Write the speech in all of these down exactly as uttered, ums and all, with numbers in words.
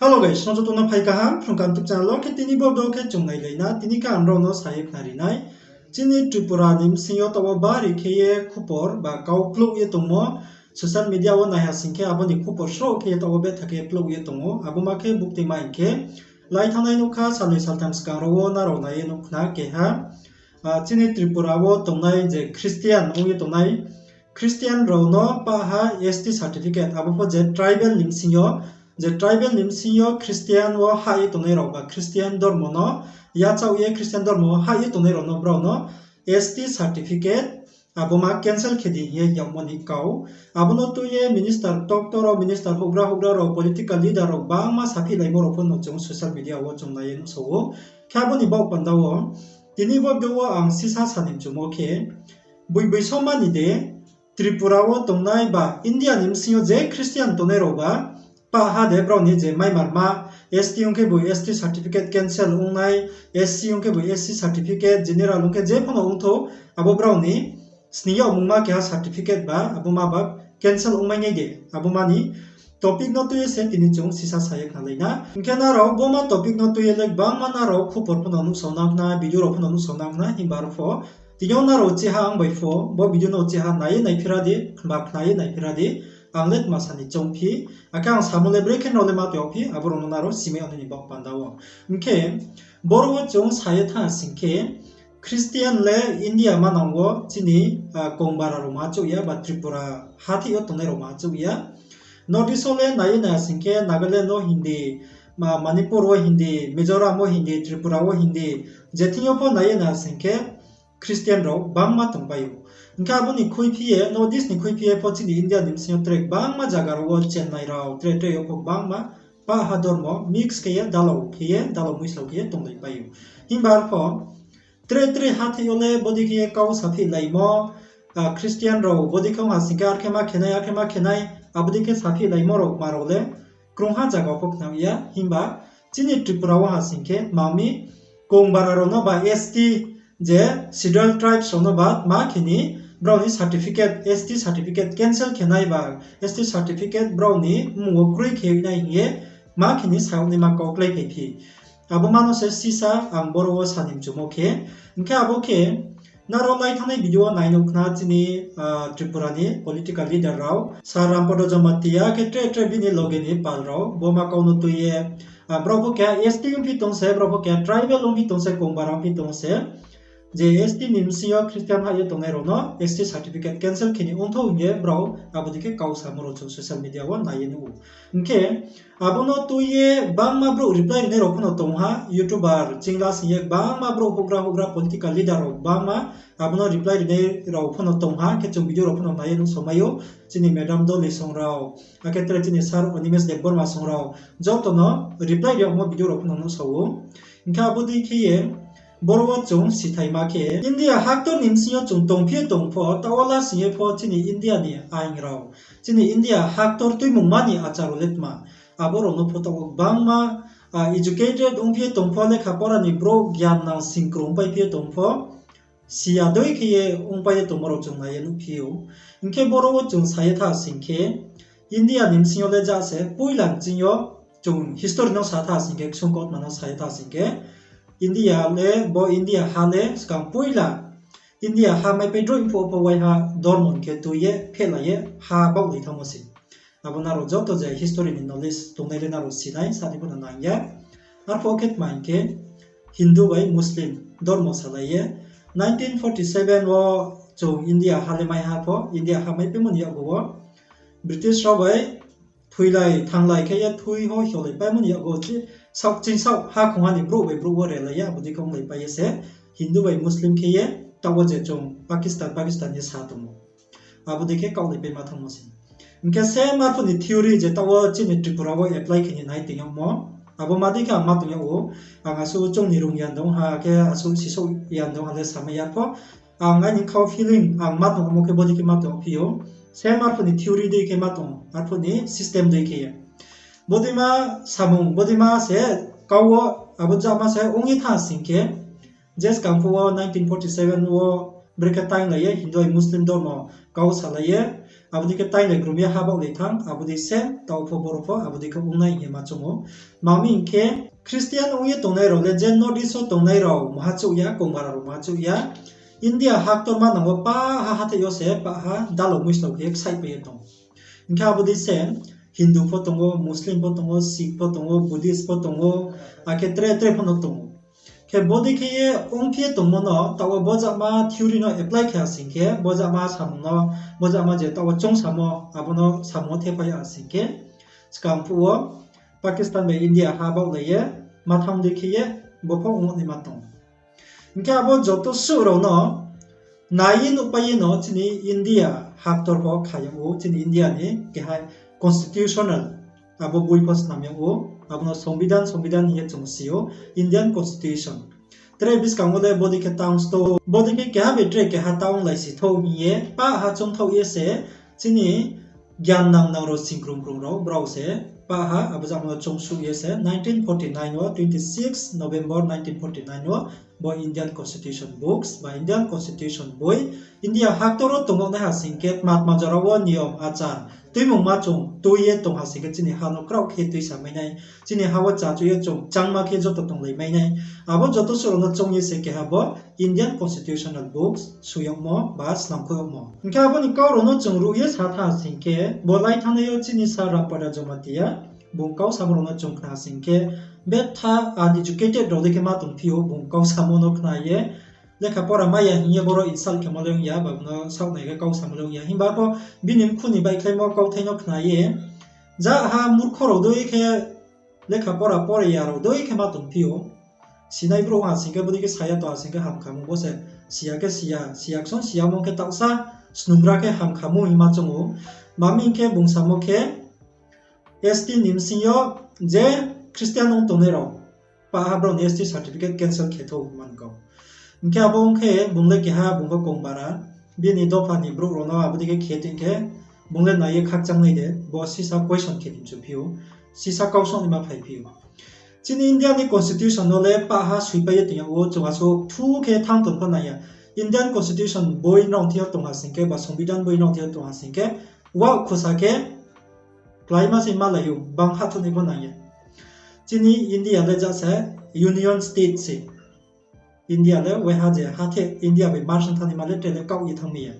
Hello guys, snojoto no phai kaham, phrung kam tuk channel wo khe tini bo do khe chung nailai na, tini khe ang rao no sa ye khnari nai. Chini Tripura ni bsing yo taoh wo bari khe ye khupor ba kau klouh ye tongmo, social media wo naiha sing khe abo ni khupor sroh khe ye taoh wo betha khe klouh ye tong ou, abo ma khe bukti ma hing khe, lai thanngnai nuh kha, salnoi saltham skang rao wo nrao nai ye nuh khna keha, chini Tripura wo tongnai je Christian ong ye tongnai, Christian rao no pah ha S T certificate, abo pho je tribal ni bsing yo, je tribal ni bsing yo Christian wo hah ye tongnai rao ba Christian dormo no, yachaoh ye Christian dormo wo hah ye tongnai rao no brao no S T certificate, abo ma cancel khe di hing ye yagmo ni kau. Abo no tui ye minister, doctor rao, minister houhgra houhgra rao, political leader rao gbangma saphihlaimo rao pho no chung social media wo chung nai ye nuhsao ou. Khe abo ni baoh panda wo, tini bo video wo ang sisa sa ni mchumo khe, boi boi soma ni de, Tripura wo tongnai ba India ni bsing yo je Christian tongnai rao ba, pah ha de brao ni je maimarma, S T ong khe bo S T certificate cancel ong nai, S C ong khe bo S C certificate, general ong khe je pho no ong thou, abo brao ni sning yagmungma keha certificate ba, abo ma ba cancel ongmai nai de, abo ma ni topic no tui ye se tini chung sisa sa ye khnalai na. Hing khe nrao bo ma topic no tui ye le gbangma nrao khupor pho no nuhsao nang khna, video rao pho no nuhsao nang khna, himba arpho tini yo nrao chiha ang bai pho bo video no chiha nai ye naiphi ra di, himba khna ye naiphi ra di, ang le tma sa ni choungphi, akhe ang samo le brekhe nrao le ma tong phi, abo rao no nrao simai ya ni baoh panda wo. Hing khe, boro wo chung sa ye thanng sing khe, Christian le India manang wo chini, Kongbara rao ma achouh ya ba Tripura hathái yo tongnai rao ma achouh ya. North East wo le nai ye nai sing khe Nagaland wo Hindi, Manipur wo Hindi, Mizoram wo Hindi, Tripura wo Hindi, je thing yo pho nai ye nai sing khe Christian rao gbangma tongpai ou. Hing khe abo ni khuiphi ye, North East ni khuiphi ye pho chini India ni bsing yo tre gbangma zaga rao wo Chennai rao, tre tre yo pho gbangma pah ha dormo mix khe ye, dalao khe ye, dalao muisao khe ye tonglaipai ou. Himba arpho tre tre hathái yo le bodei khe ye kau saphihlaimo, Christian rao bodei khe ong ha sing khe arkhe ma khe nai, arkhe ma khe nai, abo dei khe saphihlaimo rao ma rao le krungha zaga pho khna ya, himba chini Tripura wo ha sing khe ma mi Kongbara rao no ba S T, je Scheduled Tribes rao no ba ma khe ni brao ni certificate, S T certificate cancel khe nai ba, S T certificate brao ni mmung wo kroi khe nai hing ye ma khe ni sa yag naima kau kláiphai phi. Abo ma no se sisa ang boro wo sa ni mchumo khe. Hing khe abo khe, nrao lai thanngnai video wo nai nuh khna chini, Tripura ni political leader rao, Sir Rampada Jamatia khe tre tre bini loge ni pal rao, bo ma kau no tui ye, brao pho keha S T ongphi tong se, brao pho keha tribal ongphi tong se, Kongbara ongphi tong se, je S T ni bsing yo Christian hah ye tongnai rao no S T certificate cancel khe ni ongthou hing ye brao abo dei khe kau samo rao chung social media wo nai ye nuh ou. Hing khe, abo no tui ye gbangma brouh reply rinai rao pho no tong ha, YouTuber chingla sing ye gbangma brouh houhgra houhgra political leader rao gbangma abo no reply rinai rao pho no tong ha, khe chung video rao pho no nai ye nuhsao mai ou, chini Madam Dolly song rao, akhe tre chini Sir Animesh Debbarma song rao, joto no reply ri yagmo video rao pho no nuhsao ou. Hing khe abo dei khe ye, boro wo chung sithaima khe, India haktor ni bsing yo chung tongphi ye tong pho, taoh wo la sing ye pho chini India ni aing rao, chini India haktor tuimungma ni achar rao le tma, abo rao no pho taoh wo gbangma, educated ongphi ye tong pho, lekha pora ni brouh gyan nang singkrung paiphi ye tong pho, siya dei khe ye ongpai ye tongmo rao chung nai ye nuhphi ou. Hing khe boro wo chung sa ye tha sing khe, India ni bsing yo le ja se poila bsing yo chung history no sa tha sing khe, ksung kautma no sa ye tha sing khe, India le, bo India ha le skang poila India ha maipai droih phuh pho waiha dormo ni khe tui ye phehlai ye ha baohlai thanngmo se. Abo nrao joto je history ni knowledge tongnai le nrao sinai, sa ni pho no nang ya. Arphuh khe tma hing khe, Hindu bai Muslim dormo salai ye, nineteen forty seven wo chung India ha le maiha pho, India ha maipaimo ni yakgu wo British rao bai thoilai thannglai khe ye thui ho hiolai paimo ni yakgu wo, saoh ching saoh ha khongha ni brouh bai brouh wo relai ye abo dei khe onglaipai ye se Hindu bai Muslim khe ye taoh wo je chung Pakistan, Pakistan ye sa tongmo. Abo dei khe kaohlaipaima thanngmo se. Hing khe same arphuh ni theory je taoh wo chini Tripura wo apply khe ni nai tong yagmo. Abo ma dei khe ang ma tong yag ou. Ang asuh chung ni rung yan dong ha, khe asuh sisouh yan dong ha le samai ya pho. Ang aini kha feeling, ang ma tong yagmo khe bodei khe ma tong yagphi ou. Same arphuh ni theory dei khe ma tong, arphuh ni system dei khe ye. Bodei ma samung, bodei ma se kau wo, abo jama se ong ye tha sing khe, je skang phuh wo nineteen forty seven wo brekhe tainglai ye Hindu bai Muslim dormo kau salai ye, Abo dei khe tainglai grum ye ha baohlai thanng, abo dei se taoh pho boro pho abo dei khe ong nai hing ye ma choung ou. Tma hing khe, Christian ong ye tongnai rao le je North East wo tongnai rao mungha chouh ya, kongbara rao mungha chouh ya. India ha ktorma nang wo pah ha hathái yo se pah ha dalao muislao khe ksaihpai ye tong ou. Hing khe abo dei se Hindu pho tong ou, Muslim pho tong ou, Sikh pho tong ou, Buddhist pho tong ou, akhe tre tre pho no tong ou. Khe bodei khe ye ongphi ye tongmo no taoh wo bojama theory no apply khe ha sing khe, bojama samung no, bojama je taoh wo choung samo, abo no samung wo thephai ya sing khe, skang phuh wo Pakistan bai India ha baohlai ye, matham dei khe ye, bo pho ong naima tong. Hing khe abo joto suh rao no nai ye nuhpai ye no chini India ha ktor pho kha yag ou, chini India ni keha constitutional, abo boi pho snam yag ou, abo no Sombidhan, Sombidhan hing ye chung si ou, Indian Constitution. Tre buskang wo le bodei khe tang sto, bodei khe keha bai tre keha tang laisi thou hing ye, pah ha choungthaoh ye se, chini gyan nang nang rao singkrung krung rao, brao se, pah ha, abo jamo no choungsuh ye se, nineteen forty nine wo, twenty six November nineteen forty nine wo, bo Indian Constitution books, ba Indian Constitution boi, India ha ktor wo tong nai ha sing khe, tma tma jora wo niyom achar, tuimungma chung tui ye tong ha sing khe, chini ha no kraoh khe tuisa mai nai, chini ha wo cha chu ye chung changma khe joto tonglai mai nai. Abo joto suh rao no choung ye se keha bo Indian Constitutional Books soi yagmo ba snamkhouh yagmo. Hing khe abo ni kau rao no chung ruh ye sa thanng ha sing khe, bo lai thanngnai yo chini Sir Rampada Jamatia, bung kau samo rao no chung khna ha sing khe, betha uneducated rao dei khe ma tongphi ou, bung kau samo no khna ye, lekha pora mai ya hing ye boro insult khemo le ong ya, ba bung no saohnai khe kau samo le ong ya. Himba pho bini mkhu ni baihkhlaimo kauthai no khna ye, ja ha murkho rao dei khe lekha pora pore ya rao dei khe ma tongphi ou. Sinai brouh ha sing khe bodei khe sa ya tong ha sing khe hamkha mung, bo se si ya khe si ya, si ya ksong si ya mung khe taohsa snungra khe hamkha mung hing ma choung ou. Tma hing khe bung samo khe S T ni bsing yo je Christian ong tongnai rao, pah ha brao ni S T certificate cancel khe thou man kau. Hing khe abo ong khe bung le keha bung bo kongbara, bini dopha ni brouh rao no abo dei khe khe tong khe, bung le nai ye khakchang nai de, bo sisa question khe di mchu phi ou, sisa kau song ni ma phai phi ou. Chini India ni constitution no le pah ha soipai ye tong yag ou, chung asuh thu khe thanng tong pho nai ya. Indian constitution boi nrao thing yo tong ha sing khe, ba Sombidhan boi nrao thing yo tong ha sing khe, wa khusa khe kláima se malai ou, bang khathunai pho nang ya. Chini India le ja se union state se. India le waiha je hathe India bai marsang thanngnaima le tre le kaoh ye thanngmai ya.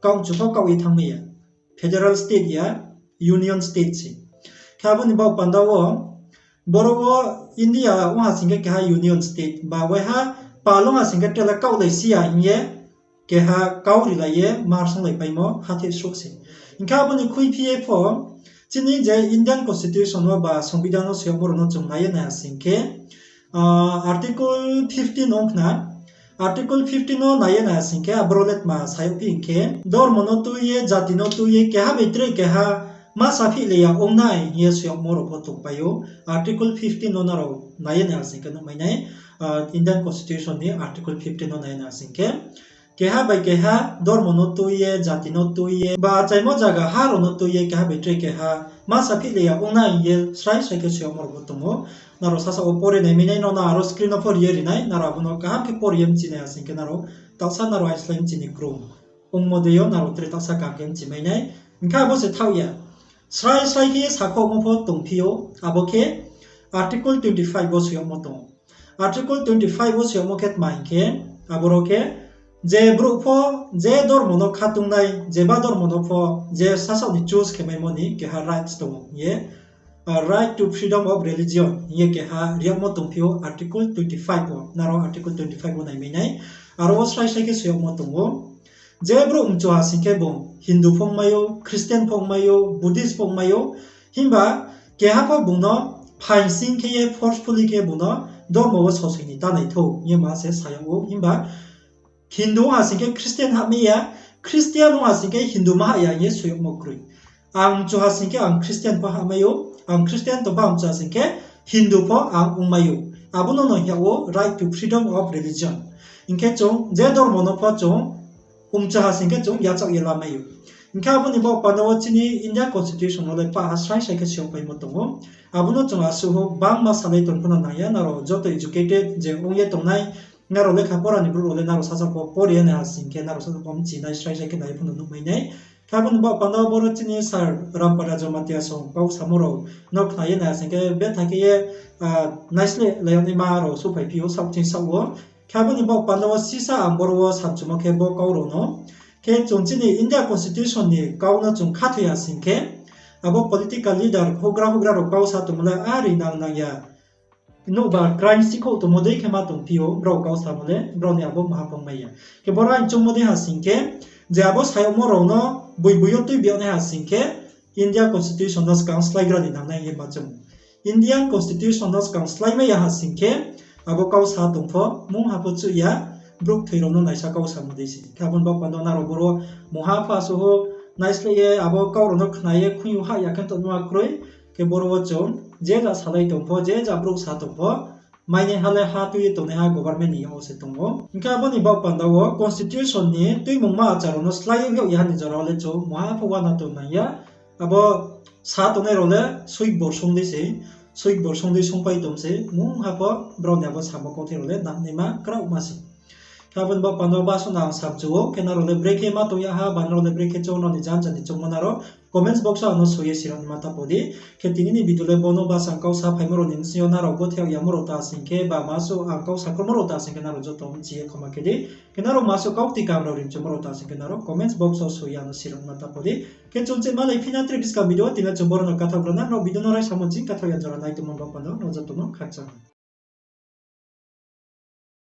Kaoh mchu pho kaoh ye thanngmai ya. Federal state ya, union state se. Khe abo ni baoh panda wo, boro wo India ong ha sing khe keha union state, ba waiha pal ong ha sing khe tre le kaohlai si ya hing ye, keha kau rilai ye marsanglaipaimo hathe srouh se. Hing khe abo ni khuiphi ye pho, chini je Indian Constitution wo ba Sombidhan wo soi yagmo rao no chung nai ye nai ha sing khe, Article fifteen ong khna, Article fifteen no nai ye nai ha sing khe, aboro le tma sa yagphi hing khe, dormo no tui ye, jati no tui ye, keha bai tre keha ma saphihlai ya ong nai hing ye soi yagmo rao pho tongpai ou. Article fifteen no nrao nai ye nai ha sing khe nuhmai nai, Indian Constitution ni Article fifteen no nai ye nai ha sing khe, keha bai keha dormo no tui ye, jati no tui ye, ba achaimo zaga ha rao no tui ye, keha bai tre keha ma saphihlai ya ong nai hing ye srai srai khe soi yagmo rao pho tong ou. Nrao sasa wo pore naimai nai, nrao no aro screen no pho ri ye ri nai, nrao abo no kaham khe pore ye mchi nai ha sing khe nrao, taohsa nrao aislái mchi ni krung ongmo dei yo nrao tre taohsa kaham khe mchimai nai. Hing khe abo se thaoh ya. Srai srai khe ye sakhouhmo pho tongphi ou, abo khe Article twenty five wo soi yagmo tong ou. Article twenty five wo soi yagmo khe tma hing khe, aboro khe, je brouh pho, je dormo no khatung nai, jeba dormo no pho, je sasaoh ni choose khe maimo ni keha rights tong ou hing ye, right to freedom of religion hing ye keha ri yagmo tongphi ou Article twenty five wo, nrao Article twenty five wo naimai nai. Aro wo srai srai khe soi yagmo tong ou. Je brouh mchu ha sing khe bung Hindu pho ongmai ou, Christian pho ongmai ou, Buddhist pho ongmai ou, himba keha pho bung no phaing sing khe ye forcefully khe bung no dormo wo sosoi ni ta nai thou hing ye ma se sa yag ou, himba Hindu ong ha sing khe Christian hahmai ya, Christian ong ha sing khe Hindu ma hah ya hing ye soi yagmo kroi. Ang mchu ha sing khe ang Christian pho hahmai ou, ang Christian tong pho ang mchu ha sing khe Hindu pho ang ongmai ou. Abo no no hing yag ou right to freedom of religion. Hing khe chung je dormo no pho chung mchu ha sing khe chung yachaoh ye lamai ou. Hing khe abo ni baoh panda wo chini India Constitution no le pah ha srai srai khe soi yagpaimo tong ou. Abo no chung asuh bangma salai tong pho no nang ya, nrao joto educated je ong ye tongnai, nrao lekha pora ni brouh rao le nrao sasa pho pore ye nai ha sing khe, nrao sasa pho mchi nai, srai srai khe nai pho no nuhmai nai. Khe abo ni baoh panda wo boro chini sir Rampada Jamatia song kau samo rao no khna ye nai ha sing khe, betha khe ye, naisleh lai yag naima rao souhphai phi ou, saoh ching saoh wo. Khe abo ni baoh panda wo sisa ang boro wo samchumo khe bo kau rao no. Khe chung chini India Constitution ni kau no chung khathoi ha sing khe, abo political leader houhgra houhgra rao kau sa tongmo le a ri nang nang ya. Nouhbar crime sikhouh tongmo dei khe ma tongphi ou, brao kau samo le, brao ni abo maha pho ong mai ya. Khe boro ang choungmo dei ha sing khe, je abo sayagmo rao no boi boi yo tuibi yag nai ha sing khe, India Constitution no skang sláigra ni nangnai hing ye ma choung. Indian Constitution no skang sláimai ya ha sing khe, abo kau sa tong pho, mungha pho chuh ya, brouh kthoi rao no naisa kau samo dei se. Khe abo ni baoh panda nrao boro mungha pho asuh ou, naisleh ye abo kau rao no khna ye khuing yo hah ya khe tongmo a kroi, khe boro wo chung, je ja salai tong pho, je ja brouh sa tong pho, mainaiha le ha tui ye tongnaiha government ni yag wo se tong ou. Hing khe abo ni baoh panda wo constitution ni tuimungma achar rao no slái ye hoih ya ha ni jora wo le chung mungha pho uana tong nang ya. Abo sa tongnai rao le soi kbor song dei se, soi kbor song dei songpai tong se, mungha pho brao ni abo samo kauthai rao le nangnaima kraohma se. Khe abo ni baoh panda wo basuh no ang samchu ou, khe nrao le brekhe ma tong ya ha, ba nrao le brekhe choung, nrao ni janja ni choungmo nrao comments box wo ang no soi ye sirang naima ta pho di. Khe tini ni video le bo no, basuh ang kau sa phaimo rao ni bsing yo nrao gothe yamo rao ta sing khe, ba masuh ang kau sa kromo rao ta sing khe nrao joto mchi ye khoma khe di. Khe nrao masuh kau kti kam rao rimchumo rao ta sing khe nrao comments box wo soi ye ang no sirang naima ta pho di. Khe chung cheh malai phi na tre buskang video wo, tini le chung boro no kathaoh gra na, nrao video no raisa mo ching kathaoh ya jora nai tongmo baoh panda wo nrao joto no khakchang.